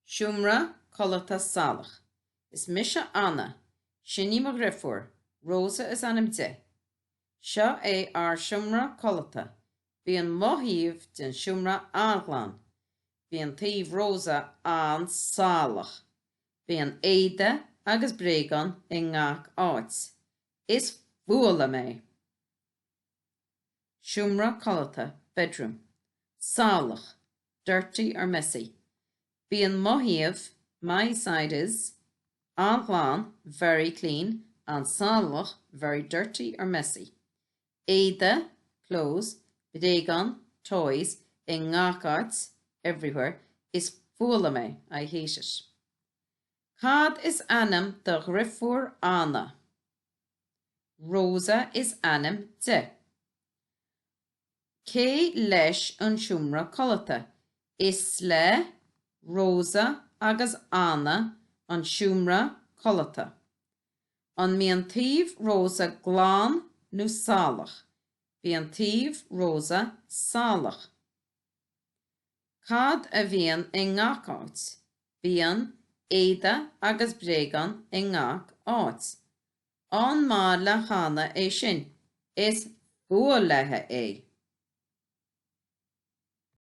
Seomra codlata salach. Is mise Anna. Sin í mo dhriofúr, Rosa is ainm di. Seo é ár seomra codlata. Bíonn mo thaobh den seomra an-ghlan. Bíonn taobh Rosa an-salach. Bíonn éide agus bréagáin i ngach áit. Is fuath liom é! Seomra codlata, bedroom. Salach, dirty or messy. Bíonn mo thaobh, my side is, an-ghlan, very clean, an-salach, very dirty or messy. Éide, clothes, bréagáin, toys, i ngach áit, everywhere, is fuath liom é, I hate it. Cad is ainm do dhriofúr Anna? Rosa is ainm di. Cé leis an seomra codlata? Is le Rosa agus Anna an seomra codlata. An mbíonn taobh Rosa glan nó salach? Bíonn taobh Rosa salach. Cad a bhíonn i ngach áit? Bíonn éide agus bréagáin i ngach áit. An maith le hAnna é sin? Is fuath léi é.